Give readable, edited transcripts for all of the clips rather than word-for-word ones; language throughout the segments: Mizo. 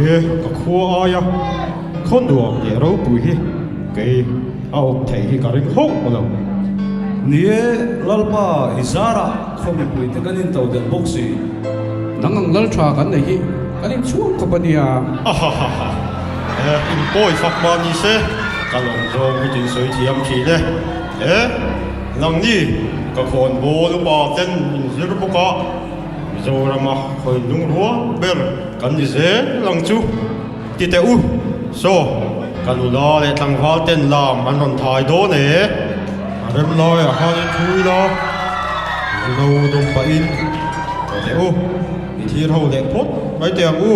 He ka khua aia khaw nuam leh ropui hi kei a awm theih hi ka ring hauh lo. Ni e, Lalpa i zarah khaw mipuite kan intodelh bawk si. Nang ang lal tha kan nei hi kan inchhuang khawp a nia. Ahahaha. E, in pawi fak mah ni se, ka lawm zawng hi tin sawi thiam thin e. E, nangni ka khawn bawl upa ten min zir bawk a, Mizorama khawi lungrua ber kan ni zel ang chu. Ti teh u, saw, ka nula leh tlangval ten lam an rawn thai dawn e. A rem laiah khanin thu ila, zu no dawm pahin, Ti teh u, i thir ho leh phawt mai teh ang u.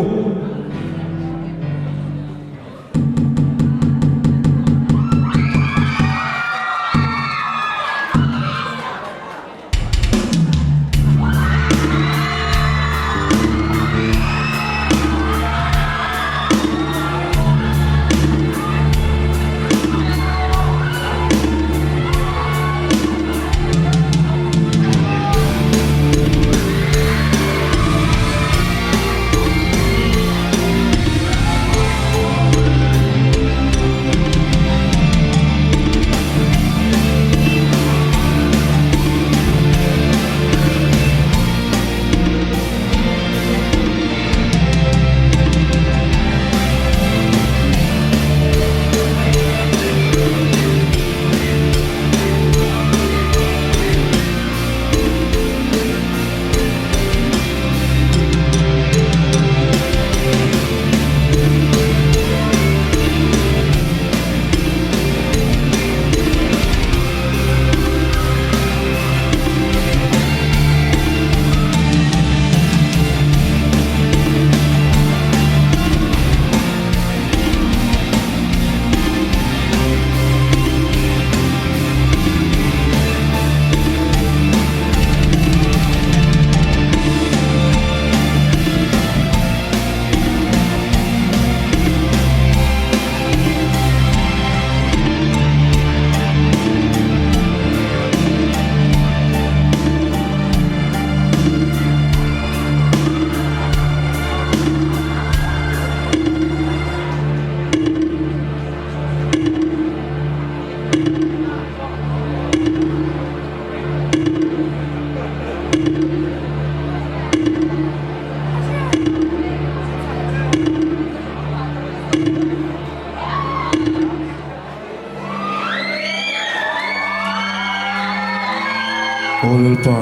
Aw Lalpa,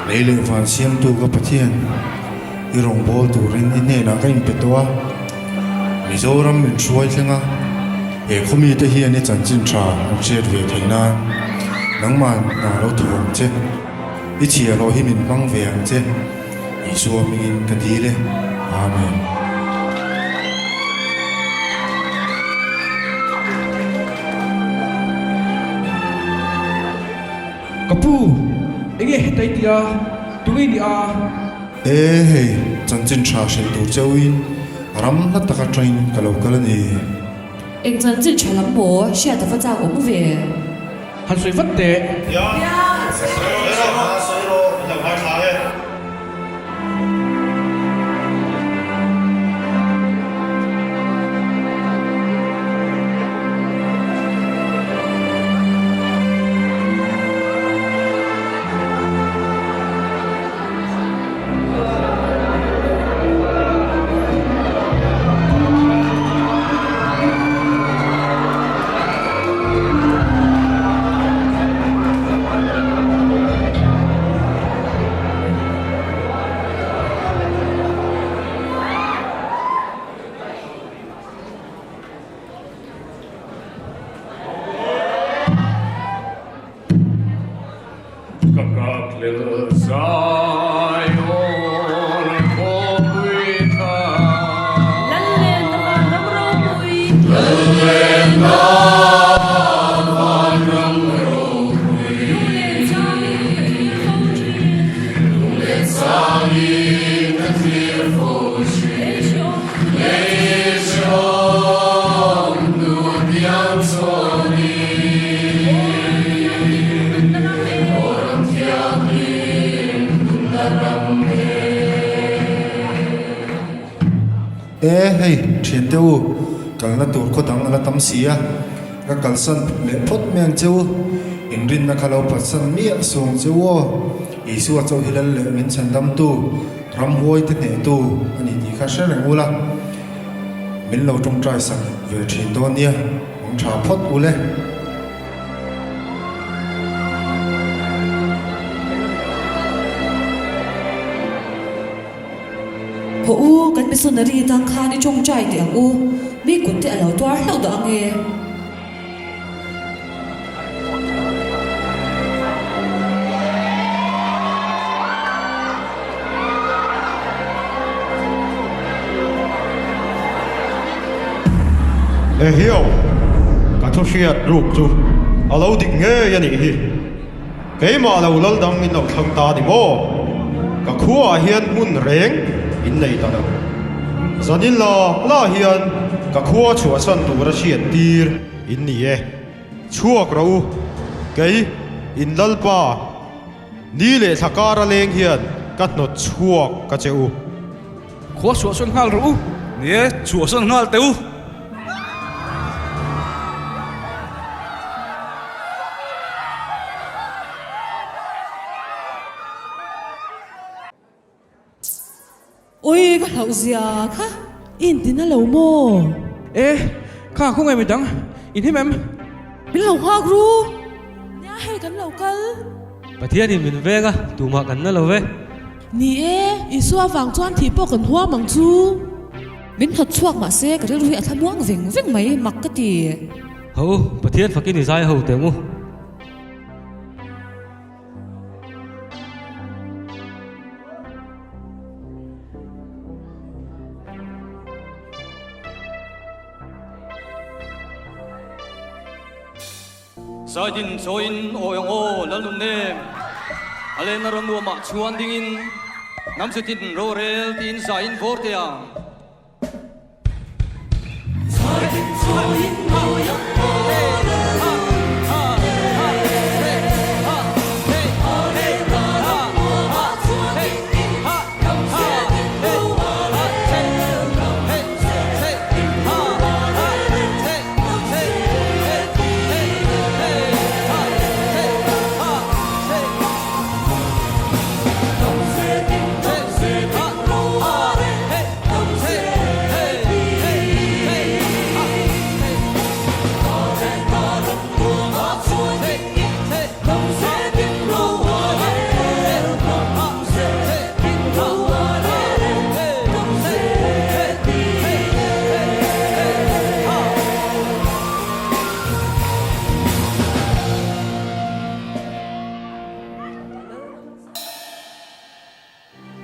lei leh van siamtu ka Pathian, i rawngbâwl turin i hnênah ka inpe tawh a. Mizoram min hruai thleng a, he khawmite hian i chanchin ṭha an hriat ve theih nân nangmah hna lo thawh ang che. I chhiahhlawh hi min hmang ve ang che. Isua hmingin ka dil e. Amen. Ka pu, enge heta i tia, tunge i nih a? E hei, chanchin tha hrilh tur cheuhin ram hla tak atangin ka lo kal a ni. Eng chanchin tha lam maw hriat a va chak awm ve? Han sawi vat teh. Nia, sawi rawh, sawi rawh, i lo ngaithla e. Ka nghakhlel Zion khawpui tha. Lallen na vanram ropui. Lallen na vanram ropui. Lunglen changin ka thlir fo thin. Lunglen changin ka thlir fo thin. Lei hreawm Lei hreawm. hei thiante u, kalna tur khaw dang a la tam si a, ka kalsan leh phawt mai ang che u, inrinna kha lo phatsan miah suang che u aw, Isua chauh hi lal leh min chhandamtu, ramhuai te hnehtu a ni tih kha hre reng ula, min lo tawngtai sak ve thin dawn nia, awm tha phawt u le. Haw u, kan missionary tang khan i tawngtai teh ang u, mi kut te a lo tuar hlauh dah ange. Ehiau, ka thu hriat ruk chu a lo dik ngei a nih hi. Keimah lo lal dang in lo thlang ta ni maw? Ka khuaah hian hmun reng in nei ta lo. Zanin la la hian ka khua chhuahsan tura hriat tir in ni e. Chhuak rawh u, kei in Lalpa ni leh thla kara leng hian ka hnawt chhuak ka che u. Khua chhuahsawn nghal rawh u. Ni e, chhuahsawn nghal teh u. Ui ka hlauh zia kha i inti na lo maw? E, kha khawngaih midang in him em? Min lo nghak ru. Nia hei kan lo kal. Pathianin min veng a, tumah kan na lo ve. Ni e, Isua vang chuan thih pawh kan huam ang chu. Min hnawt chhuak mah se ka rilru hi a thlamuang veng veng mai, mak ka ti. Ho, Pathian fakin i zai ho teh ang u. Saidin chawiin awi ang aw Lalnun nem, a lenna ram nuamah chhuan dingin hnam chitin rorel tiin zaiin vawr teh ang.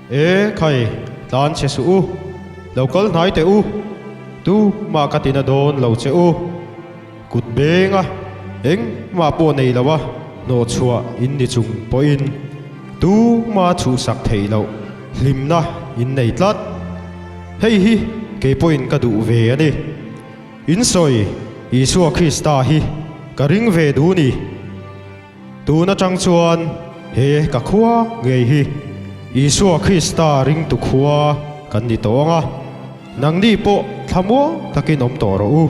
E khai, tlan che suh u, lo kal hnai teh u, tu mah ka tina dawn lo che u. Kut benga engmah pawh nei lo a hnawhchhuah in ni chung pawhin tu mah chhuhsak theih loh hlimna in nei tlat. Hei hi kei pawhin ka duh ve a ni. In sawi Isua Krista hi ka ring ve duh ni. Tun atang chuan he ka khua ngei hi Isua Krista ringtu khua kan ni tawh ang a, nangni pawh thlamuang takin awm tawh rawh u.